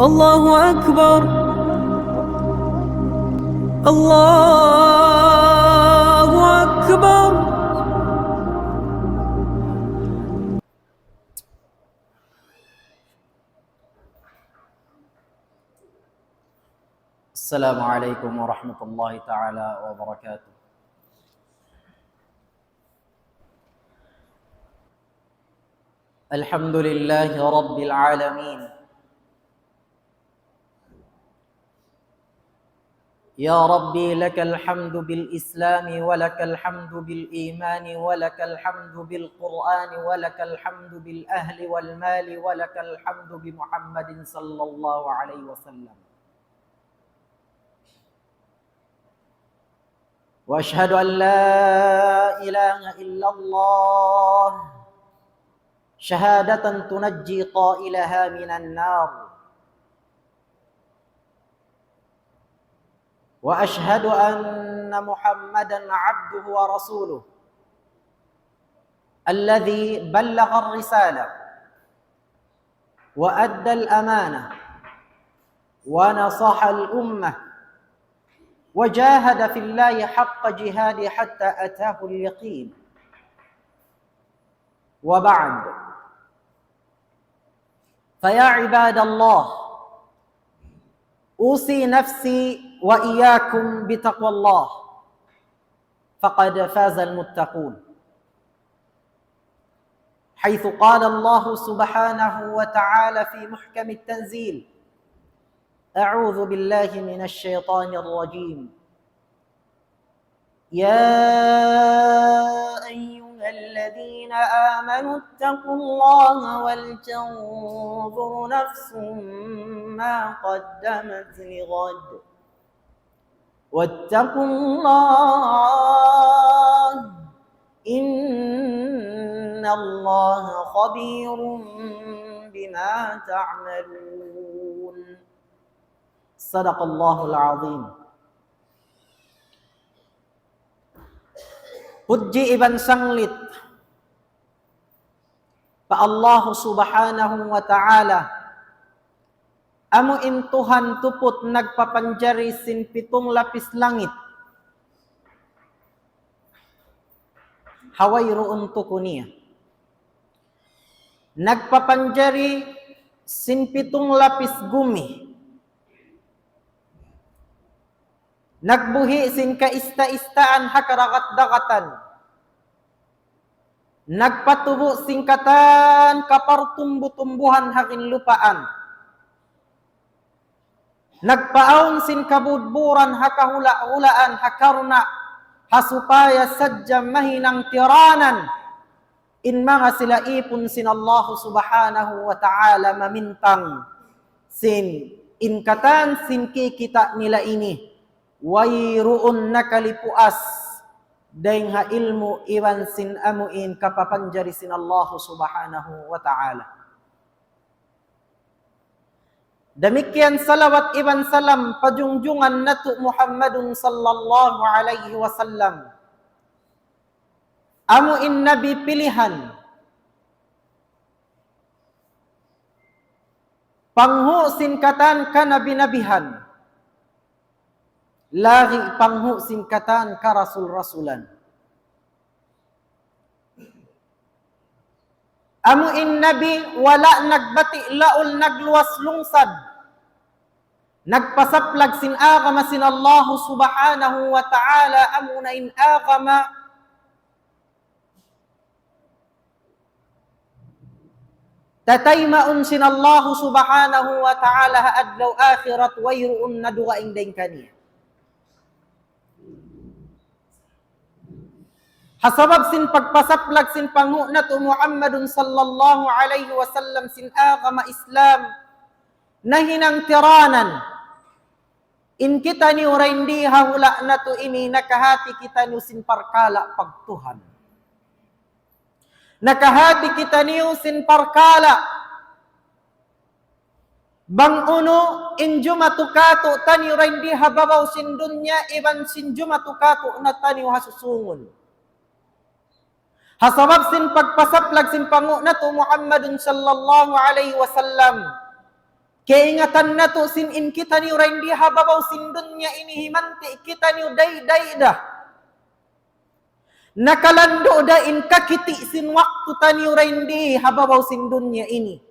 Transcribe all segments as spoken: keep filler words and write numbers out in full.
الله أكبر. الله أكبر. السلام عليكم ورحمة الله تعالى وبركاته. الحمد لله رب العالمين. يا ربي، لك الحمد بالإسلام، ولك الحمد بالإيمان، ولك الحمد بالقرآن، ولك الحمد بالأهل والمال، ولك الحمد بمحمد صلى الله عليه وسلم. وأشهد أن لا إله إلا الله شهادة تنجي قائلها من النار. وأشهد أن محمدا عبده ورسوله الذي بلغ الرسالة وأدى الأمانة ونصح الأمة وجاهد في الله حق جهاده حتى أتاه اليقين. وبعد، فيا عباد الله، أوصي نفسي وإياكم بتقوى الله، فقد فاز المتقون، حيث قال الله سبحانه وتعالى في محكم التنزيل: أعوذ بالله من الشيطان الرجيم. يا أيها الذين آمنوا اتقوا الله ولتنظر نفس ما قدمت لغد واتقوا الله إن الله خبير بما تعملون. صدق الله العظيم. Pudji iban sanglit pa Allah Subhanahu wa Ta'ala, amu in Tuhan tuput nagpapanjari sin pitung lapis langit ha wayruun tuku niya. Nagpapanjari sin pitung lapis gumi. Nagbuhi' sin kaista-istaan ha karagat-dagatan. Nagpatubu' sin katan kapartumbu-tumbuhan ha ginlupaan. Nagpaawn sin kabudburan ha kahula'-hulaan ha karna' ha supaya sadja mahinang tiranan in manga sila ipun sin Allah Subhanahu wa Ta'ala mamintang sin in katan sin kikita' nila ini. Wayruun nakalipuas dayng ha ilmu' iban sin amu in kapapanjari sin Allah Subhanahu wa Ta'ala. Damikkiyan salawat iban salam pa junjungan natu' Muhammadun sallallahu alayhi wasallam. Amu in Nabi pilihan. Panghu' sin katan kanabi-nabihan. Lagi' panghu' sin katan karasul-rasulan. Amu in Nabi wala' nagbati' laul nagluwas lungsad. Nagpasaplag sin agama sin Allah Subhanahu wa Ta'ala, amu na in agama tataymaun sin Allah Subhanahu wa Ta'ala ha adlaw akhirat, wayruun na dugaing dayn kaniya. Ha sabab sin pagpasaplag sin panghu' natu' Muhammadun sallallahu alayhi wasallam sin agama Islam, nahinang tiranan. In kitaniyu dayn di ha hula' natu' ini nakahati kitaniyu sin parkala' pagtuhan. Nakahati kitaniyu sin parkala' bang unu in jumatu kātu'niyu dayn di ha babaw sin dunya iban sin jumatu kātu'niyu ha susungun. Ha sabab sin pagpasaplag sin panghu' natu' Muhammadun sallallahu alayhi wasallam, Kaingatan natu' sin in kitaniyu dayn di ha babaw sin dunya ini himanti' kitaniyu dayday da. Nakalandu' da in kakiti' sin waktu taniyu dayn di ha babaw sin dunya ini.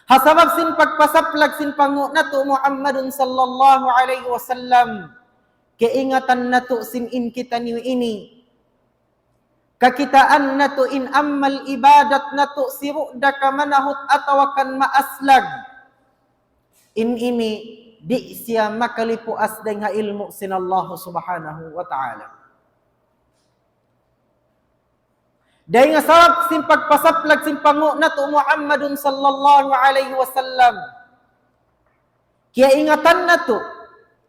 Ha sabab sin pagpasaplag sin panghu' natu' Muhammadun sallallahu alayhi wasallam. Kaingatan natu' sin in kitaniyu ini. Kakitaan natu' in amal ibadat natu' sibu' da kamanahut atawa kan maaslag. In ini di' siya makalipuas dayn ha ilmu' sin Allah subhanahu wa ta'ala. Dayn ha sabab sin pagpasaplag sin panghu' natu' Muhammadun sallallahu alayhi wasallam. Kiyaingatan natu',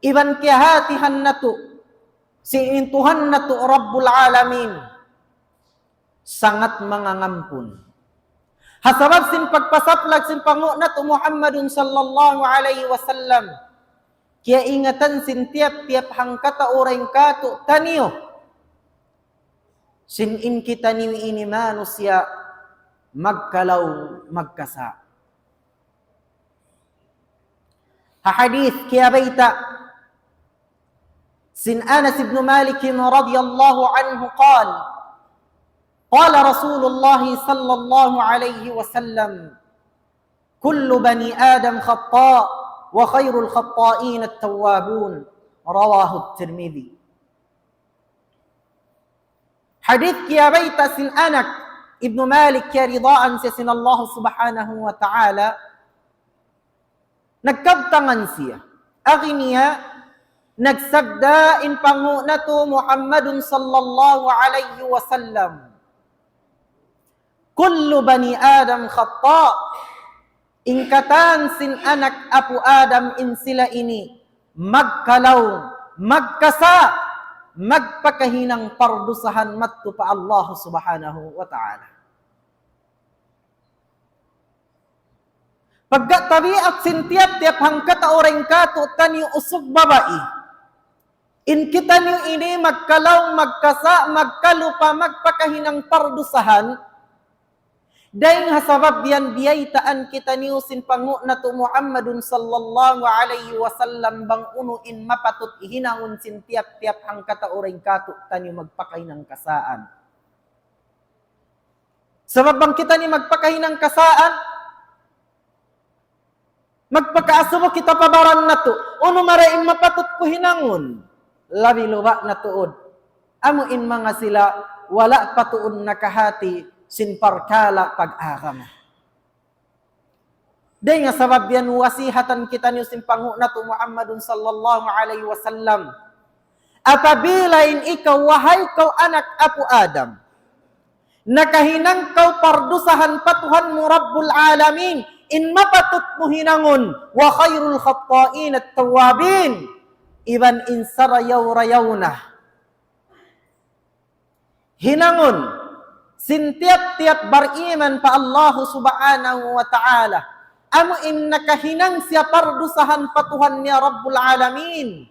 iban kiyahatihan natu', sin in Tuhan natu' Rabbul Alamin. Sangat mangangampun. Ha sabab sin pagpasaplag sin panghu' natu' Muhammadun sallallahu alayhi wasallam. Kiyaingatan sin tiyap-tiyap hangkatau dayn kātu'niyu. Sin in kitaniyu ini manusiya' magkalaw magkasa'. Ha hadith kiyabayta' sin Anas ibn Malik radiyallahu anhu قال قال رسول الله صلى الله عليه وسلم كل بني آدم خطاء وخير الخطائين التوابون رواه الترمذي. Hadith kiyabayta' sin Anas ibn Malik kiyaridaan siya sin Allah subhanahu wa ta'ala. Nagkabtangan siya. Agi niya, nagsabda in panghu' natu' Muhammadun sallallahu alayhi wasallam. كل بني آدم خطاء. In katan sin anak apu' Adam in sila ini magkalaw, magkasa', magpakahinang pardusahan madtu pa Allah subhanahu wa ta'ala. Pagka tabiat sin tiyap-tiyap hangkatau dayn kātu'niyu usug babai. In kitaniyu ini magkalaw, magkasa', magkalupa, magpakahinang pardusahan. Dayn ha sabab yan biyaytaan kitaniyu sin panghu' natu' Muhammadun sallallahu alayhi wasallam bang unu in mapatut hinangun sin tiyap-tiyap hangkatau dayn kātu'niyu magpakahinang kasaan. Sabab bang kitaniyu magpakahinang kasaan, magpakaasubu kita pa baran natu'. Unu mara in mapatut ku hinangun? Labi luba' na tuud amu in manga sila wala' pa tuud nakahati sin parkala' pag-agama. Dayn ha sabab yan wasihatan kitaniyu sin panghu' natu' Muhammadun sallallahu alayhi wasallam. Apabila in ikaw, wahai kaw anak apu' Adam, nakahinang kaw pardusahan pa Tuhan mu Rabbul Alamin, in mapatut mu hinangun, وخير الخطائين التوابون. Iban in sarayaw-rayaw na hinangun sin tiyap-tiyap bariman pa Allah subhanahu wa ta'ala, amu in nakahinang siya pardusahan pa Tuhan niya Rabbul Alamin.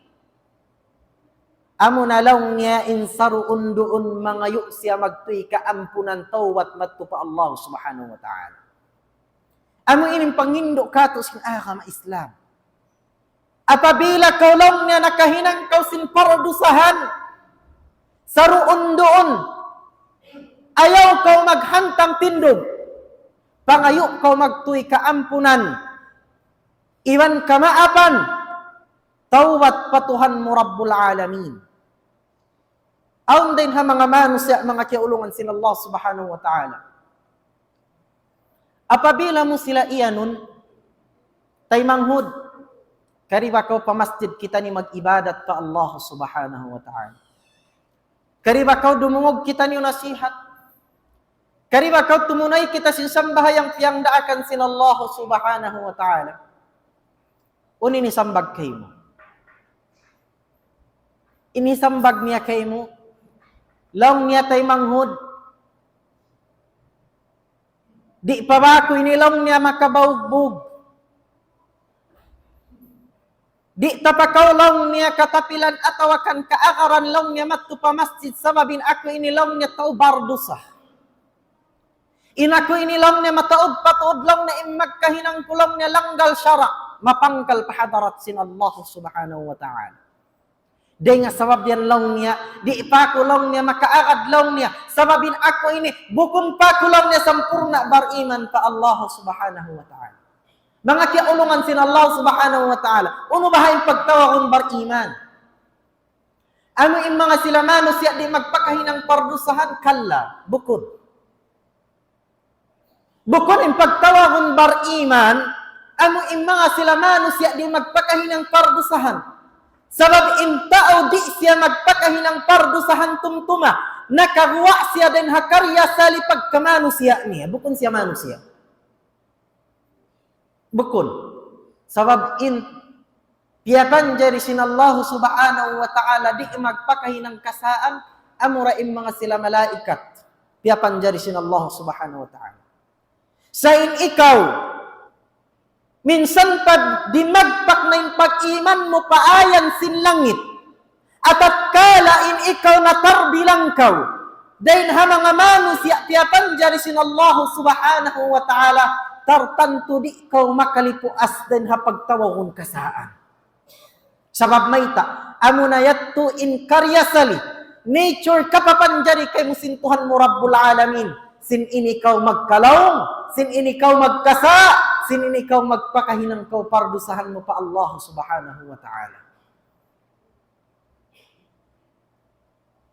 Amu na laung niya in saruun-duun mangayu' siya magtuy kaampunan tawbat madtu pa Allah subhanahu wa ta'ala. Amu ini in panghindu' kātu' sin agama Islam. Apabila kaw laung niya nakahinang kaw sin pardusahan, saruun-duun, ayaw kaw maghantang tindug, pangayu' kaw magtuy kaampunan, iban kamaapan, tawbat pa Tuhan mu Rabbul Alamin. Awn dayn ha manga manusiya', manga kiyaulungan sin Allah subhanahu wa ta'ala. Apabila mu sila iyanun, taymanghud, kari ba kaw pa masjid kitaniyu mag-ibadat pa Allah subhanahu wa ta'ala. Kari ba kaw dumungug kitaniyu nasihat. Kari ba kaw tumunay kita sin sambahayang piyangdaakan sin Allah subhanahu wa ta'ala. Unu in sambag kaymu? In sambag niya kaymu, laung niya taymanghud, di' pa ba aku ini laung niya makabaug-bug. Di' ta pa kaw laung niya katapilan atawa kan kaagaran laung niya madtu pa masjid sabab in aku ini laung niya tau bardusa. In aku ini laung niya mataud pa tuud laung niya in magkahinang ku laung niya langgal sara'. mapangkal pa hadarat sin Allah Subhanahu wa Ta'ala. Dayn ha sabab yan laung niya, di' pa aku laung niya makaagad laung niya. Sabab in aku ini, bukun pa aku laung niya sampurna' bariman pa Allah Subhanahu wa Ta'ala. Manga kiyaulungan sin Allah Subhanahu wa Ta'ala, unu baha' in pagtawagun bariman? Amu in manga sila manusiya' di' magpakahinang pardusahan? Kalla, bukun. Bukun in pagtawagun bariman, amu in manga sila manusiya' di' magpakahinang pardusahan. Sabab in tau di' siya magpakahinang pardusahan tumtuma, nakaguwa' siya dayn ha karya sali pagkamanusiya' niya. Bukun siya manusiya'. Bukun. Sabab in piyapanjari sin Allah Subhanahu wa Ta'ala di' magpakahinang kasaan, amura in manga sila malaikat. Piyapanjari sin Allah Subhanahu wa Ta'ala. Sa' in ikaw, minsan pa di' magpak na in pag-iman mu pa ayan sin langit. Atatkala in ikaw natarbilang kaw dayn ha manga manusiya' piyapanjari sin Allah Subhanahu wa Ta'ala, tartantu di' kaw makalipuas dayn ha pagtawagun kasaan. Sabab mayta', amuna yadtu in karya sali, nature kapapanjari kaymu sin Tuhan mu Rabbul Alamin, sin ini kaw magkalaung, sin ini kaw magkasa', sin ini kaw magpakahinang kaw pardusahan mu pa Allah Subhanahu wa Ta'ala.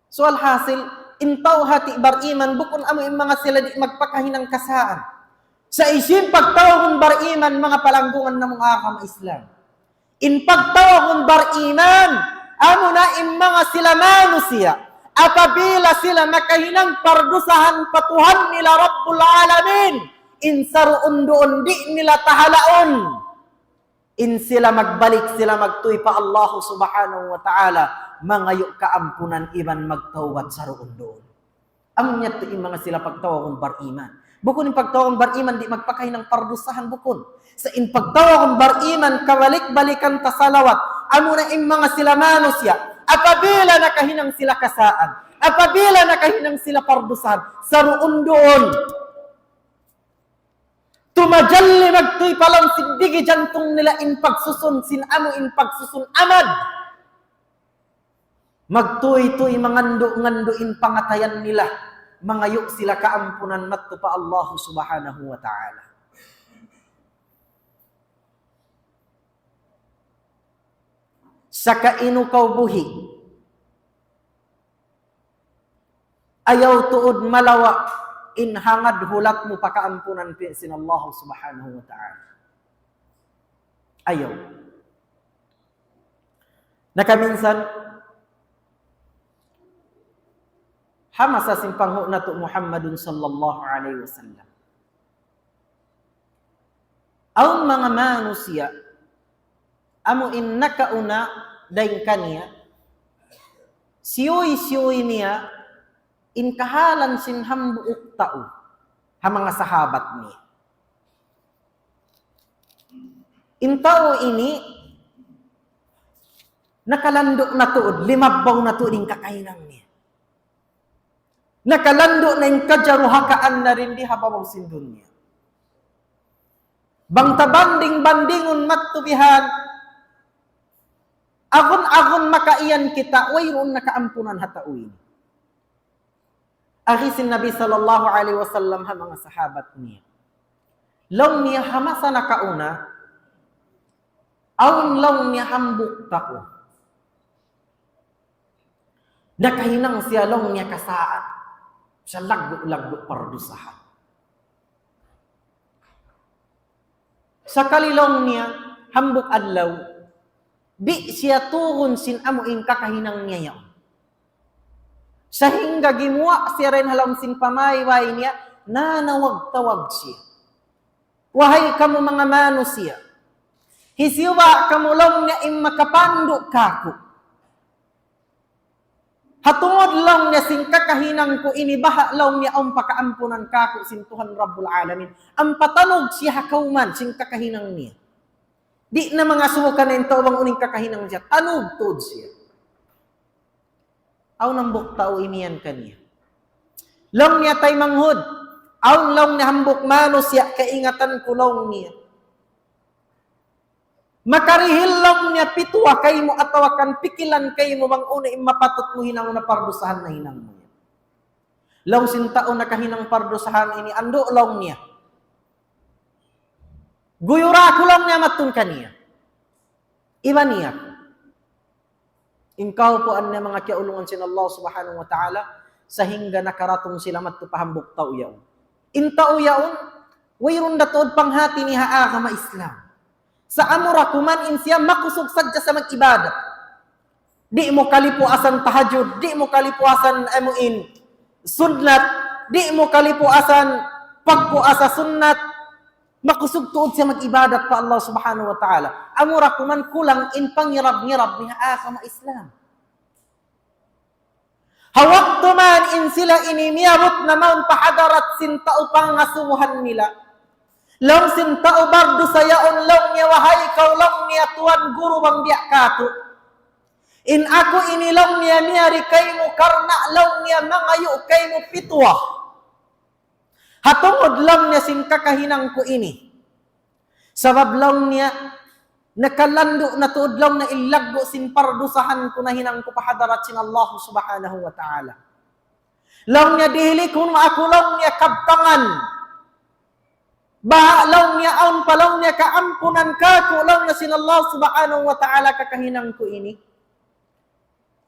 So, alhasil, in tau hati bariman, bukun amu in manga sila di' magpakahinang kasaan. Sa' hisiyu in pagtawagun bariman, manga palanggungan namu' agama Islam? In pagtawagun bariman, amuna in manga sila manusiya'. Apabila sila nakahinang pardusahan pa Tuhan nila Rabbul Alamin, in saruun-duun di' nila tahalaun. In sila magbalik sila magtuy pa Allah Subhanahu wa Ta'ala, mangayu' kaampunan iban magtawbat saruun-duun. Amu yadtu in manga sila pagtawagun bariman. Bukun in pagtawagun bariman di' magpakahinang pardusahan, bukun. Sa' in pagtawagun bariman kabalik-balikan ta salawat. Amuna in manga sila manusiya'. Apabila nakahinang sila kasaan. Apabila nakahinang sila pardusahan. Saruun-duun. Tumajalli magtuy pa lawm sin digi jantung nila in pagsusun sin amu in pagsusun amad. Magtuy-tuy mangandu'-ngandu' in pangatayan nila. Mangayu' sila kaampunan madtu pa Allah Subhanahu wa Ta'ala. Saka inu kaw buhi'. Ayaw tuud malawa' in hangad hulat mu pa kaampunan pi-, sin Allah Subhanahu wa Ta'ala. Ayaw. Nakaminsan, ha masa sin panghu' natu' Muhammadun sallallahu alayhi wasallam. Awn manga manusiya', amu in nakauna dayn kaniya, siyuy-siyuy niya in kahalan sin hambuuk tau, ha manga sahabat niya. In tau ini, nakalandu' na tuud, limabbaw na tuud in kakahinang niya. Nakalandu' na in kajaruhakaan na dayn di ha babaw sin dunya. Bang ta banding-bandingun madtu bihan, agun-agun makaiyan kita, wayruun na kaampunan ha tau ini. Agi sin Nabi sallallahu alayhi wasallam ha manga sahabat niya. Laung niya ha masa nakauna, awn laung niya hambuuk tau. Nakahinang siya laung niya kasaan. Sa' laggu'-laggu' pardusahan. Sakali laung niya, hambuuk adlaw, di' siya tugun sin amu in kakahinang niya yaun. Sahingga gimuwa' siya dayn ha lawm sin pamaybay niya, nanawag-tawag siya. Wahay kamu manga manusiya', hisiyu ba kamu laung niya in makapandu' kāku'? Ha tungud laung niya sin kakahinang ku ini, baha' laung niya awn pakaampunan kāku' sin Tuhan Rabbul Alamin. Ampa tanug siya ha kawman sin kakahinang niya. Di' na mangasubu kaniya in tau bang unu in kakahinang niya. Tanug tuud siya. Awn hambuuk tau imiyan kaniya. Laung niya, taymanghud, awn laung niya hambuuk manusiya' kaingatan ku laung niya. Makarihil laung niya pituwa kaymu atawa kan pikilan kaymu bang unu in mapatut mu hinangun na pardusahan na hinang mu yan. Laung sin tau nakahinang pardusahan ini, andu' laung niya. Guyura aku laung niya matun kaniya. Iban niya. In kaupuan niya manga kiyaulungan sin Allah Subhanahu wa Ta'ala, sahingga nakaratung sila madtu pa hambuuk tau yaun. In tau yaun, wayruun da tuud panghati niya ha agama Islam. Sa' amura kuman in siya makusug sadja sa mag-ibadat. Di' mu kalipuasan tahajjud, di' mu kalipuasan amu in sunnat, di' mu kalipuasan pagpuasa sunnat, makusug tuud siya mag-ibadat pa Allah Subhanahu wa Ta'ala. Amura kuman kulang in pangirab-ngirab niya ha agama Islam. Ha waktu man in sila ini miyabut na mawn pa hadarat sin tau pangasubuhan nila. Laung sin tau bardusa yaun laung niya, "Wahai kaw," laung niya, "tuan guru, bang biya' katu'. In aku ini," laung niya, "miyari kaymu karna'," laung niya, "mangayu' kaymu pituwa. Ha tungud," laung niya, "sin kakahinang ku ini. Sabab," laung niya, "nakalandu' na tuud," laung niya, "in laggu' sin pardusahan ku nahinang ku pa hadarat sin Allah Subhanahu wa Ta'ala. Laung niya, dihili kunu' aku," laung niya, "kabtangan. Baha'," laung niya, "awn pa," laung niya, "kaampunan kāku'," laung niya, "sin Allah Subhanahu wa Ta'ala kakahinang ku ini."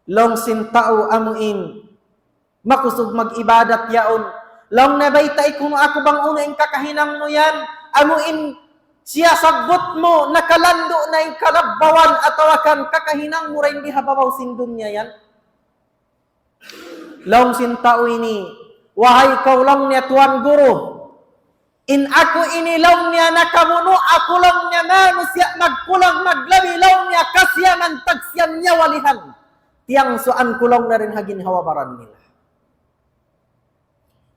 Laung sin tau amu in makusug mag-ibadat yaun. Laung niya, "Baytai kunu' aku bang unu in kakahinang mu yan. Amu in siyasabbut mu, nakalandu' na in kalabbawan atawa kan kakahinang mu dayn di ha babaw sin dunya yan." Laung sin tau ini, "Wahai kaw," laung niya, "tuan guru, in aku ini," laung niya, "nakabunu' aku," laung niya, "manusiya' magkulang maglabi," laung niya, "kasiyaman tagsiyam nyawalihan. Tiyangsuan ku," laung niya, "dayn ha ginhawa-baran nila.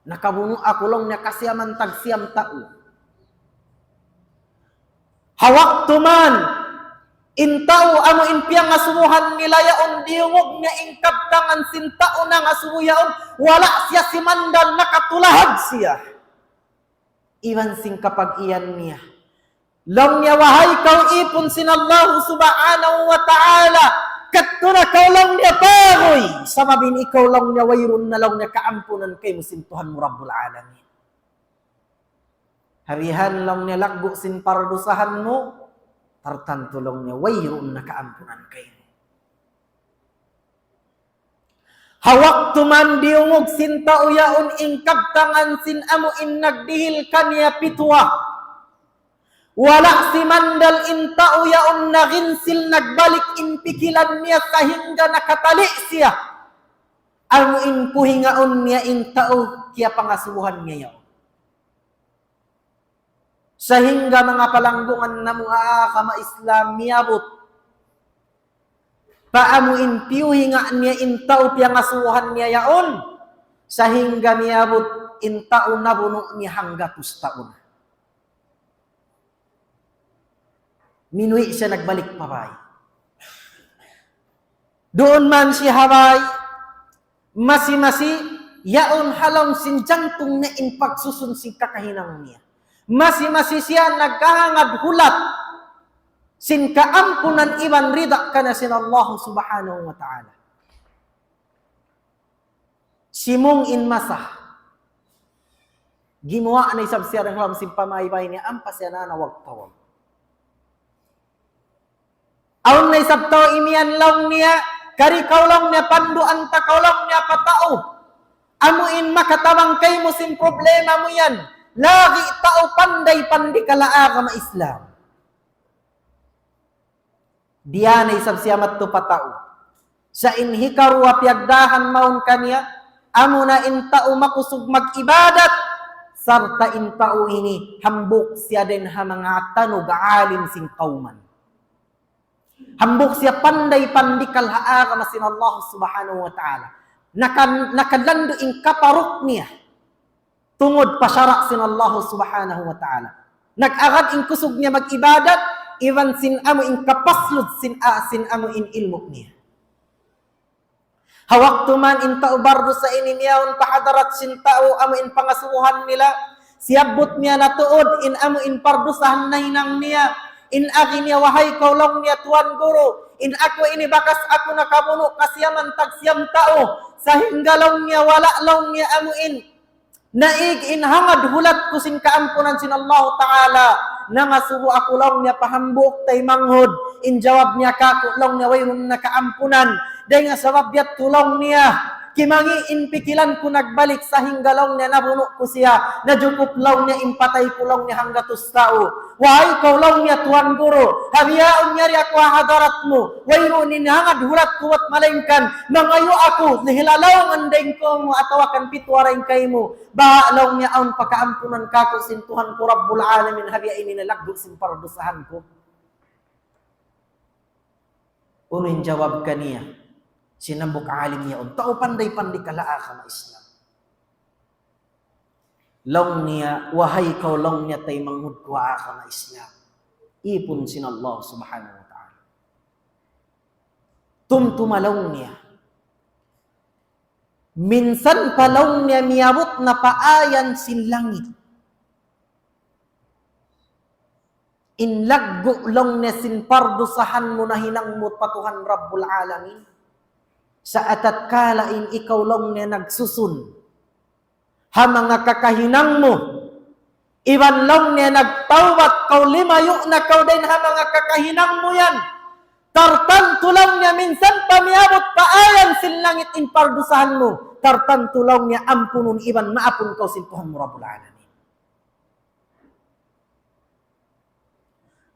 Nakabunu' aku," laung niya, "kasiyaman tagsiyam tau." Ha waktu man in tau amu in piyangasubuhan nila yaun, diyungug niya in kabtangan sin tau nangasubu yaun, wala' siya simandal, nakatulahag siya. Iban sin kapag-iyan niya. Laung niya, "Wahai kaw ipun sin Allah Subhanahu wa Ta'ala, kadtu na kaw," laung niya, "paguy. Sabab in ikaw," laung niya, "wayruun na," laung niya, "kaampunan kaymu sin Tuhan mu Rabbul Alamin. Harihan," laung niya, "laggu' sin pardusahan mu, tartantu," laung niya, "wayruun na kaampunan kaymu." Ha waktu man diyungug sin tau yaun in kabtangan sin amu in nagdihil kaniya pituwa, wala' simandal in tau yaun, naginsil, nagbalik in pikilan niya sahingga nakatali' siya. Amu in puhingaun niya in tau kiyapangasubuhan niya yaun. Sahingga manga palanggungan namu' ha agama Islam, miyabut pa amu in piyuhinga' niya in tau piyangasubuhan niya yaun, sahingga miyabut in tau nabunu' niya hanggatus tau na. Minuwi' siya nagbalik pa bāy. Duun man siya ha bāy, masi-masi yaun ha lawm sin jantung niya in pagsusun sin kakahinang niya. Masi-masi siya naghahangad hulat sin kaampunan iban rida kaniya sin Allah Subhanahu wa Ta'ala. Simūng in masa, gimuwa' na isab siya dayn ha lawm sin pamaybay niya, ampa siya nanawag-tawag. Awn na isab tau imiyan laung niya, "Kari kaw," laung niya, "panduan ta kaw," laung niya, "pa tau amu in makatabang kaymu sin problema mu yan. Lagi' tau panday-pandikal ha agama Islam." Diyā na isab siya madtu pa tau. Sa' in hikaruwa piyagdahan mawn kaniya, amuna in tau makusug mag-ibadat, sarta' in tau ini hambuuk siya dayn ha manga tanug alim sin kawman. Hambuuk siya panday-pandikal ha agama sin Allah Subhanahu wa Ta'ala. Naka-, nakalandu' in kaparuk niya tungud pa sara' sin Allah Subhanahu wa Ta'ala. Nag-agad in kusug niya mag-ibadat, iban sin amu in kapasnud sin, a, sin amu in ilmu' niya. Ha waktu man in tau bardusa ini miyawn pa hadarat sin tau amu in pangasubuhan nila, siyabbut niya na tuud in amu in pardusahan nahinang niya, In agi niya, wahai kaw laung niya tuan guru, in aku ini bakas aku nakabunu' kasiyaman tag siyam tau, sahingga laung niya wala' laung niya amu in naig in hangad hulat ku sin kaampunan sin Allahu Ta'ala. Nangasubu aku laung niya pa hambuuk taymanghud, in jawab niya kāku' laung niya wayruun na kaampunan. Dayn ha sabab yadtu laung niya, kimangi' in pikilan ku nagbalik sahingga laung niya nabunu' ku siya, najukup laung niya in patay ku laung niya hanggatus tau. Wahai kaw laung niya tuan guru, ha bihaun yari aku ha hadarat mu, wayruun in hangad hulat ku bat malaingkan mangayu' aku, hilalaungan dayn kaw mu atawa kan pituwa dayn kaymu, baha' laung niya awn pakaampunan kāku' sin Tuhan ku Rabbul Alamin ha biya' ini nalaggu' sin pardusahan ku. Unu in jawab kaniya sin hambuuk alim yaun, tau panday-panday kalaak ha Islam. Laung niya, wahai kaw laung niya taymanghud ku ha agama Islam, ipun sin Allah Subhanahu wa Ta'ala. Tumtuma laung niya, minsan pa laung niya miyabut na pa ayan sin langit in laggu' laung niya sin pardusahan mu nahinang mu pa Tuhan Rabbul Alamin. Sa' atatkala in ikaw laung niya nagsusun ha manga kakahinang mu, iban laung niya nagtawbat kaw, limayu' na kaw dayn ha manga kakahinang mu yan, tartantu laung niya minsan pa miyabut pa ayan sin langit in pardusahan mu, tartantu laung niya ampunun iban maapun kaw sin Tuhan mu Rabbul Alamin.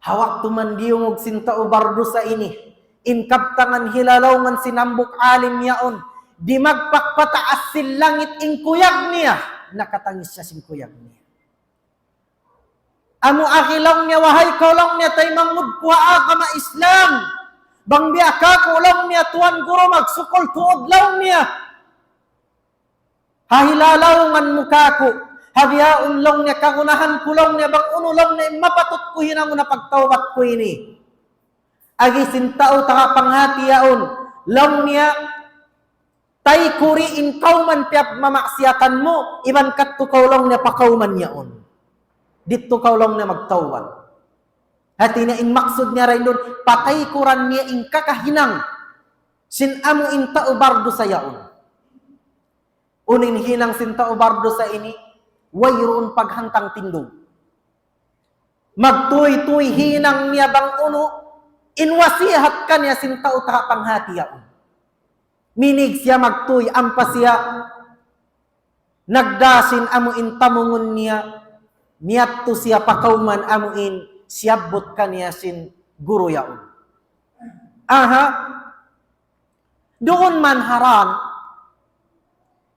Ha waktu man diyungug sin tau bardusa ini in kabtangan hilalaungan sin hambuuk alim yaun, dimagpak pataas sin langit in kuyag niya, nakatangis siya sin kuyag niya. Amu agi laung niya, wahai kaw laung niya taymanghud ku ha agama Islam, bang biya' kāku' laung niya tuan guru magsukul tuud laung niya ha hilalaungan mu kāku', ha bihaun laung niya kagunahan ku laung niya bang unu laung niya mapatut ku hinangun ha pagtawbat ku ini. Agi sin tau taga panghati yaun, laung niya, taykuri in kawman piyagmamaksiyatan mu, iban kadtu kaw laung niya pa kawman yaun. Didtu kaw laung niya magtawbat. Hati niya in maksud niya dayn duun, pataykuran niya in kakahinang sin amu in tau bardusa yaun. Unu in hinang sin tau bardusa ini, wayruun paghantang tindug. Magtuy-tuy hinang niya bang unu in wasihat kaniya sin tau taga panghati yaun. Minig siya magtuy, ampa siya nagdā sin amu in tamungun niya, miyadtu siya pa kawman amu in siyabbut kaniya sin guru yaun. Aha, duun man ha dan,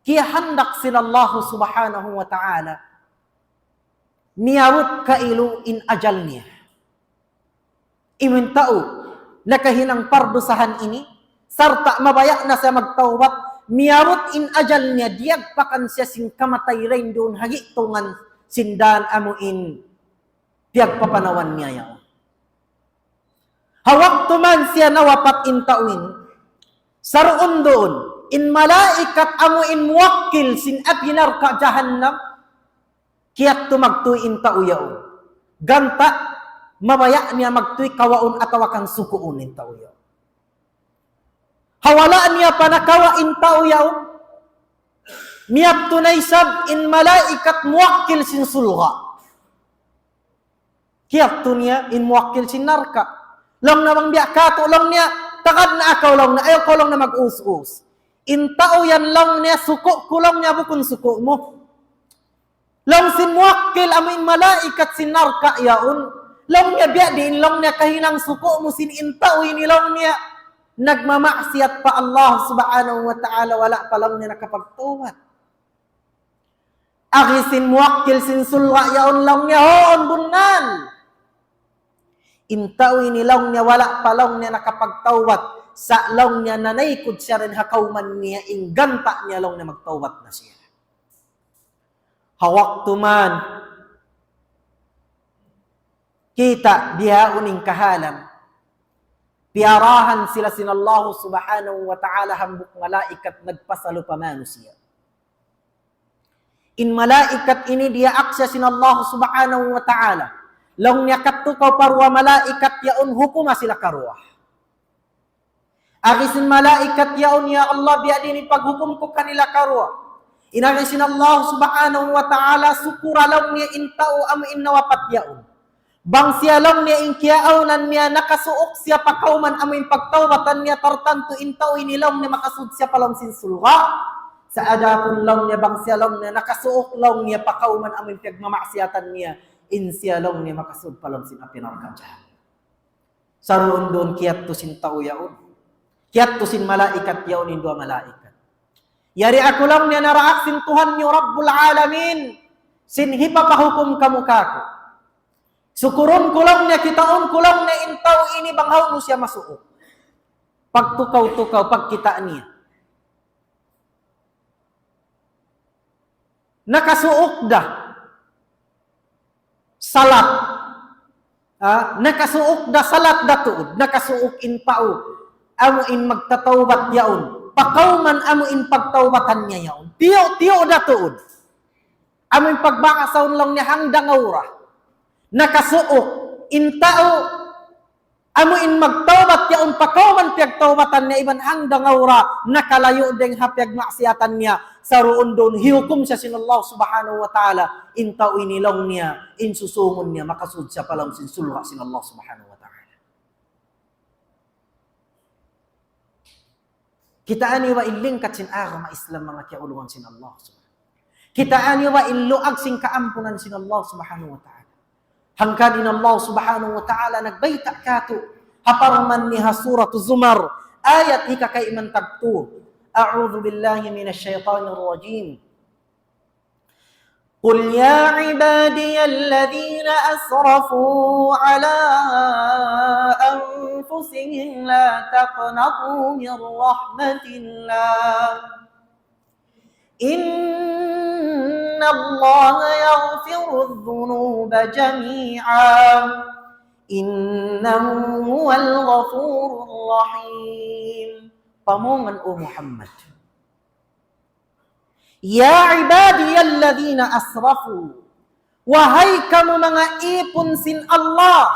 kiyahandak sin Allah Subhanahu wa Ta'ala, miyabut kailu in ajal niya. Iban tau nakahinang pardusahan ini, sarta' mabaya' na siya magtawbat, miyabut in ajal niya, diyagpakan siya sin kamatay dayn duun ha gi'tungan sin dan amu in piyagpapanawan niya yaun. Ha waktu man siya nawapat in tau ini, saruun-duun in malaikat amu in muwakkil sin api narka' jahannam, kiyadtu magtuy in tau yaun. Ganta', mabaya' niya magtuy kawaun atawa kan sukuun in tau yaun. Ha wala' niya pa nakawa' in tau yaun, miyadtu na isab in malaikat muwakkil sin surga'. Kiyadtu niya in muwakkil sin narka'. Laung niya bang biya' katu', laung niya, tagad na kaw, laung niya, ayaw kaw laung niya mag-us-us. In tau yan laung niya, suku' ku laung niya, bukun suku' mu. Laung sin muwakkil amu in malaikat sin narka' yaun, laung niya, biya' diin laung niya kahinang suku' mu sin in tau ini laung niya nagmamaksiyat pa Allah Subhanahu wa Ta'ala, wala' pa laung niya nakapagtawbat. Agi sin muwakkil sin surga' yaun laung niya, huun bunnal. In tau ini laung niya wala' pa laung niya nakapagtawbat, sa' laung niya nanaykud siya dayn ha kawman niya, in ganta' niya laung niya magtawbat na siya. Ha waktu man kita' bihaun in kahalan, piyarahan sila sin Allah Subhanahu wa Ta'ala hambuuk malaikat nagpasalu pa manusiya'. In malaikat ini diyaak siya sin Allah Subhanahu wa Ta'ala. Laung niya, "Kadtu kaw pa duwa malaikat yaun, hukuma sila karuwa." Agi sin malaikat yaun, "Ya Allah, biya' diin in paghukum ku kanila karuwa?" In agi sin Allah Subhanahu wa Ta'ala, "Sukura," laung niya, "in tau amu in nawapat yaun. Bang siya," laung niya, "in kiyaawnan niya nakasuuk siya pa kawman amu in pagtawbatan niya, tartantu in tau ini," laung niya, "makasud siya pa lawm sin surga'. Sa' adapun," laung niya, "bang siya," laung niya, "nakasuuk," laung niya, "pa kawman amu in piyagmamaksiyatan niya, in siya," laung niya, "makasud pa lawm sin api narka' jahannam." Saruun-duun kiyadtu sin tau yaun. Kiyadtu sin malaikat yaun in duwa malaikat. "Yari aku," laung niya, "naraak sin Tuhan niyu Rabbul Alamin, sin hipapahukum kamu kāku'. Sukurun ku," laung niya, "kitaun ku," laung niya, "in tau ini bang hawnu siya masuuk." Pagtukaw-tukaw, pagkita' niya, nakasuuk da salat. Ha? Nakasuuk da salat da tuud. Nakasuuk in tau amu in magtatawbat yaun pa kawman amu in pagtawbatan niya yaun. Tiyu'-tiyu' da tuud. Amu in pagbahasahun, laung niya, hangdangawra. Nakasuuk in tau amu in magtawbat yaun pa kawman piyagtawbatan niya iban hangdangawra nakalayu' dayng ha piyagmaksiyatan niya, saruun-duun hihukum siya sin Allah Subhanahu wa Ta'ala, in tau ini, laung niya, in susungun niya makasud siya pa lawm sin surga' sin Allah Subhanahu wa Ta'ala. Kitaa niyu ba in lingkat sin agama Islam, manga kiyaulungan sin Allah Subhanahu. Kitaa niyu ba in luag sin kaampunan sin Allah Subhanahu wa Ta'ala. Hangkan in Allah Subhanahu wa Ta'ala nagbayta' kātu' ha parman niya ha Surat Zumar, ayat hikakaiman tagtu. أعوذ بالله من الشيطان الرجيم. قل يا عبادي الذين أسرفوا على أنفسهم لا تقنطوا من رحمة الله إن الله يغفر الذنوب جميعا إنه هو الغفور الرحيم. Pamungan, O Muhammad. يا عبادي الذين أسرفوا. Wahai kamu manga ipun sin Allah,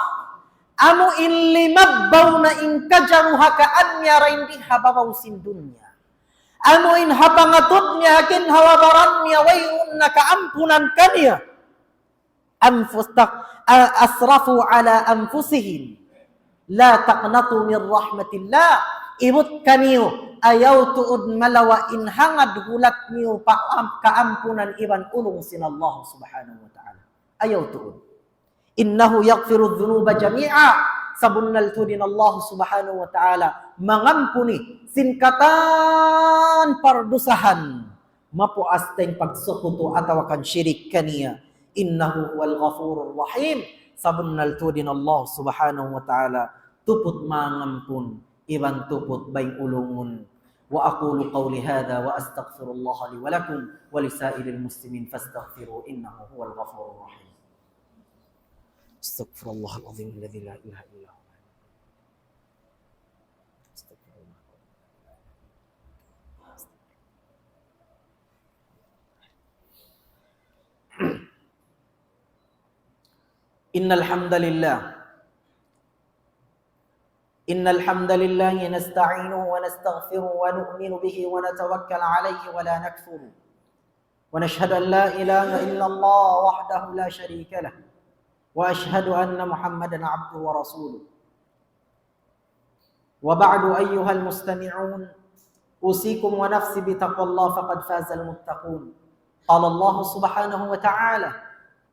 amu in limabbaw na in kajaruhakaan niya dayn di ha babaw sin dunya. Amu in ha pangatud niya ha ginhawa-baran niya, wayruun na kaampunan kaniya. أنفس-، تق-، أ-، أسرفوا على أنفسهم لا تقنطوا من رحمة الله. Ibut kaniyu, ayaw tuud malawa' in hangad hulat niyu pa am-, kaampunan iban ulung sin Allah Subhanahu wa Ta'ala. Ayaw tuud. إنه يغفر الذنوب جميعا. Sabunnal tuud in Allah Subhanahu wa Ta'ala mangampuni sin katan pardusahan. Mapuas dayn pagsukutu atawa kan shirik kaniya. إنه هو الغفور الرحيم. Sabunnal tuud in Allah Subhanahu wa Ta'ala tuput mangampun iban tuput bay ulungun. وأقول قولي هذا وأستغفر الله لي ولكم ولسائر المسلمين فاستغفروه إنه هو الغفور الرحيم. أستغفر الله العظيم الذي لا إله إلا هو. إن الحمد لله. إن الحمد لله نستعينه ونستغفره ونؤمن به ونتوكل عليه ولا نكفره. ونشهد أن لا إله إلا الله وحده لا شريك له. وأشهد أن محمدا عبده ورسوله. وبعد أيها المستمعون، أوصيكم ونفسي بتقوى الله فقد فاز المتقون. قال الله سبحانه وتعالى: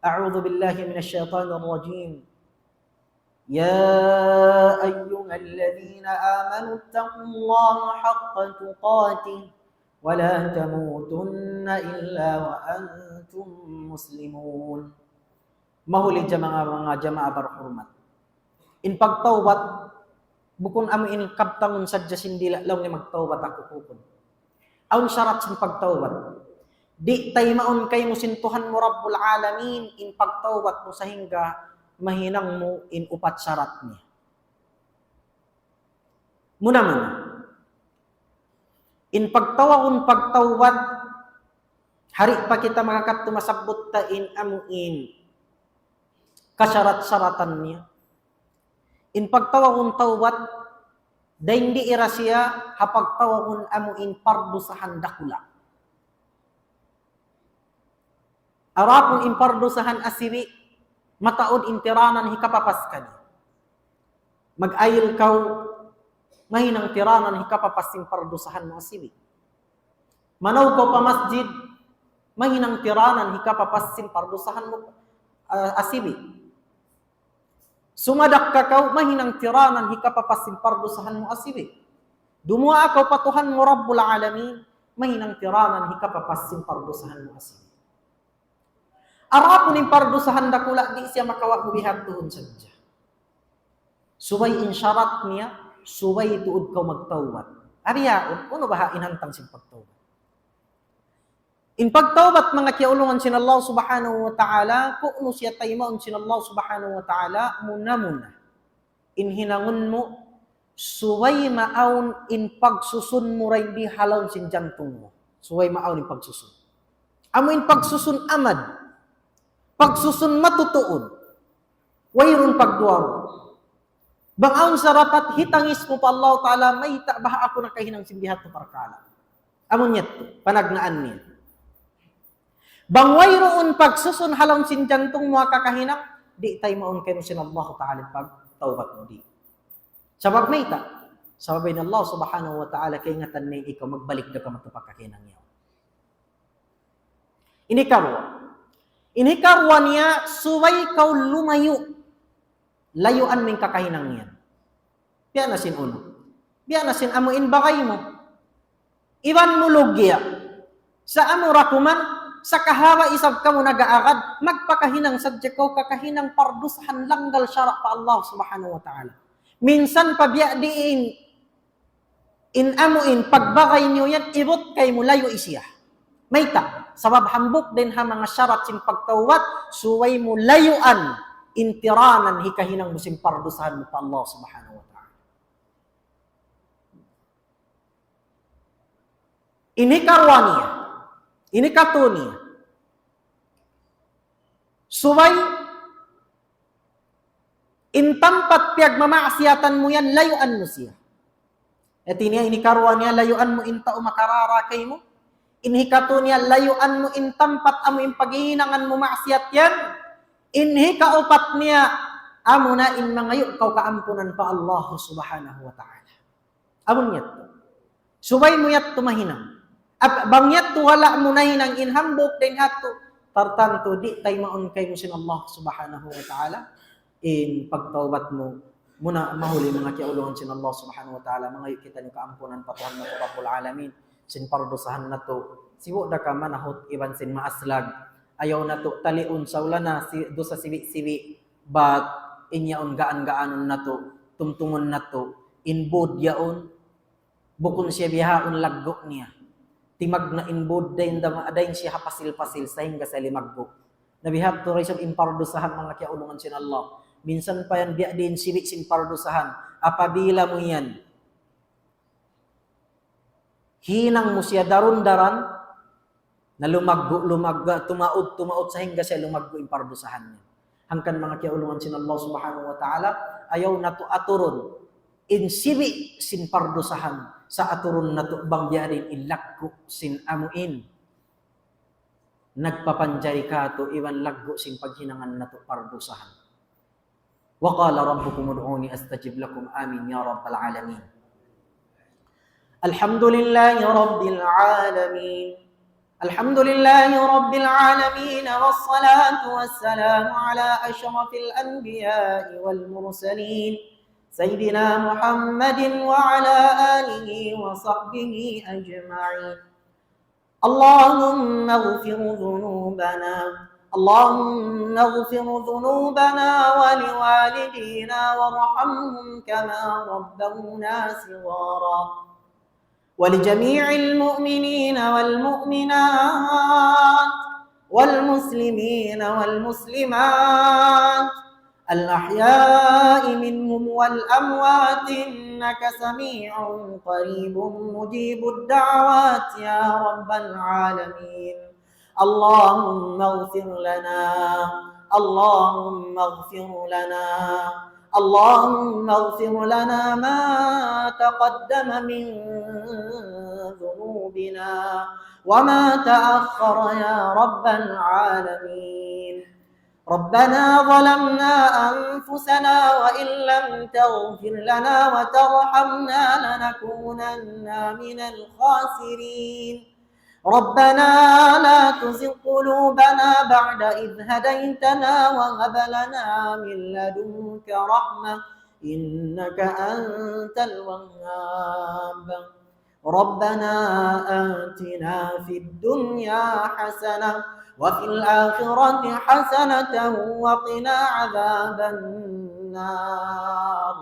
أعوذ بالله من الشيطان الرجيم. يا أيها الذين آمنوا اتقوا الله حق تقاته ولا تموتن إلا وأنتم مسلمون. Mahuli jamaah, manga jamaah barhurmat. In pagtawbat, bukun amu in kabtangun sadja sin dila' laung niya magtawbat aku kukun. Awn sarat sin pagtawbat. Di' taymaun kaymu sin Tuhan mu Rabbul Alamin in pagtawbat mu sahingga mahinang mu in upat sarat niya. Muna-muna, in pagtawagun pagtawbat, di' pa kita makakadtu masabbut ta in amu in kasarat-saratan niya. In pagtawagun tawbat, dayn di ira siya ha pagtawagun amu in pardusahan dakula'. Adapun in pardusahan asibi', mataud in tiranan hikapapas kaniya. Mag-ayil kaw, mahinang tiranan hikapapas sin pardusahan mu asibi'. Manaw kaw pa masjid, mahinang tiranan hikapapas sin pardusahan mu, ah, asibi'. Sumadakka kaw, mahinang tiranan hikapapas sin pardusahan mu asibi'. Dumuwaa kaw pa Tuhan mu Rabbul Alamin, mahinang tiranan hikapapas sin pardusahan mu asibi'. Adapun in pardusahan dakula', di' siya makawa' mu bihadtuun sadja. Subay in sarat niya, subay tuud kaw magtawbat. Ari yaun, unu baha' in hantang sin pagtawbat? In pagtawbat, manga kiyaulungan sin Allah Subhanahu wa Ta'ala, kunu' siya taymaun sin Allah Subhanahu wa Ta'ala, muna-muna in hinangun mu, subay maawn in pagsusun mu dayn di ha lawm sin jantung mu. Subay maawn in pagsusun. Amu in pagsusun amad. Pagsusun matutuun. Wayruun pagduwa-ruwa. Bang awn sarapat hitangis mu pa Allah Ta'ala, mayta' baha' aku nakahinang sin biha' tu parkala'. Amu niya tu, panagnaan niya. Bang wayruun pagsusun ha lawm sin jantung mu ha kakahinang, di' taymaun kaymu sin Allah Ta'ala in pagtawbat mu di'. Sabab mayta'? Sabab in Allah Subhanahu wa Ta'ala kaingatan niya ikaw magbalik da kamu pa kakahinang niya. Ini karuwa. Ini karuwa niya subay kaw lumayu'. Layuan mu in kakahinang yan. Biya' na sin unu. Biya' na sin amu in bagay mu. Iban mu lugya. Sa' amu ra kuman, sa' kahaba' isab kamu nag-aagad, magpakahinang sadja kaw kakahinang pardusahan langgal sara' pa Allah Subhanahu wa Ta'ala. Minsan pa biya' diin, in amu in pagbagay niyu yan, ibut kaymu layu' siya. Mayta'? Sabab hambuuk dayn ha manga sarat sin pagtawbat, subay mu layuan in tiranan hikahinang mu sin pardusahan mu pa Allah Subhanahu wa Ta'ala. Ini karuwa niya. Ini katu niya. Subay in tampat piyagmamaksiyatan mu yan, layuan mu siya. Hati niya, ini karuwa niya, layuan mu in tau makarara kaymu. In hikatu niya, layuan mu in tampat amu in paghihinangan mu maksiyat yan. In hikaupat niya, amuna in mangayu' kaw kaampunan pa Allah Subhanahu wa Ta'ala. Amu niya tu. Subay mu yadtu mahinang. At bang yadtu wala' mu nahinang in hambuuk dayn ha yadtu, tartantu di' taymaun kaymu sin Allah Subhanahu wa Ta'ala in pagtawbat mu. Muna mahuli manga kiyaulungan sin Allah Subhanahu wa Ta'ala, mangayu' kitaniyu kaampunan pa Tuhan natu' Rabbul Alamin sin pardusahan natu'. Sibu' da ka manahut iban sin maaslag. Ayaw natu' taliun sa' ula na si, dusa sibi'-sibi', bat in yaun gaan-gaanun natu', tumtumun natu', in būd yaun, bukun siya bihaun laggu' niya. Timagna' in būd dayn da, dayn siya ha pasil-pasil sahingga siya limaggu'. Na biha' tu da isab in pardusahan manga kiyaulungan sin Allah. Minsan pa yan biya' diin sibi' sin pardusahan. Apabila mu yan hinang mu siya daran-daran, na lumaggu', lumaggu', tumaud, tumaud, sahingga siya lumaggu' in pardusahan niya. Hangkan manga kiyaulungan sin Allah Subhanahu wa Ta'ala, ayaw natu' aturun in sibi' sin pardusahan, sa' aturun natu' bang biya' diin in laggu' sin amu in nagpapanjari kātu' iban laggu' sin paghinangan natu' pardusahan. وقال ربكم ادعوني أستجب لكم. آمين يا رب العالمين. الحمد لله رب العالمين. الحمد لله رب العالمين، والصلاة والسلام على أشرف الأنبياء والمرسلين، سيدنا محمد وعلى آله وصحبه أجمعين. اللهم اغفر ذنوبنا، اللهم اغفر ذنوبنا ولوالدينا وارحمهم كما ربونا صغارا. ولجميع المؤمنين والمؤمنات والمسلمين والمسلمات الأحياء منهم والأموات إنك سميع قريب مجيب الدعوات يا رب العالمين. اللهم اغفر لنا اللهم اغفر لنا، اللهم اغفر لنا ما تقدم من ذنوبنا وما تأخر يا رب العالمين. ربنا ظلمنا أنفسنا وإن لم تغفر لنا وترحمنا لنكونن من الخاسرين. ربنا لا تزغ قلوبنا بعد إذ هديتنا وهب لنا من لدنك رحمة إنك أنت الوهاب. ربنا آتنا في الدنيا حسنة وفي الآخرة حسنة وقنا عذاب النار.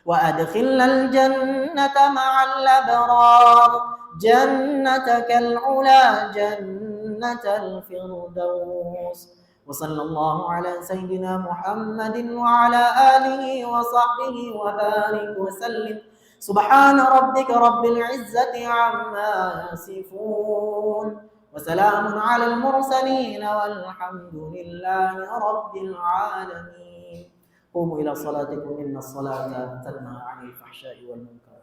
وأدخلنا الجنة مع الأبرار. جنتك العلى، جنة الفردوس. وصلى الله على سيدنا محمد وعلى آله وصحبه وبارك وسلم. سبحان ربك رب العزة عما يصفون. وسلام على المرسلين والحمد لله رب العالمين. قوموا إلى صلاتكم إن الصلاة تنهى عن الفحشاء والمنكر.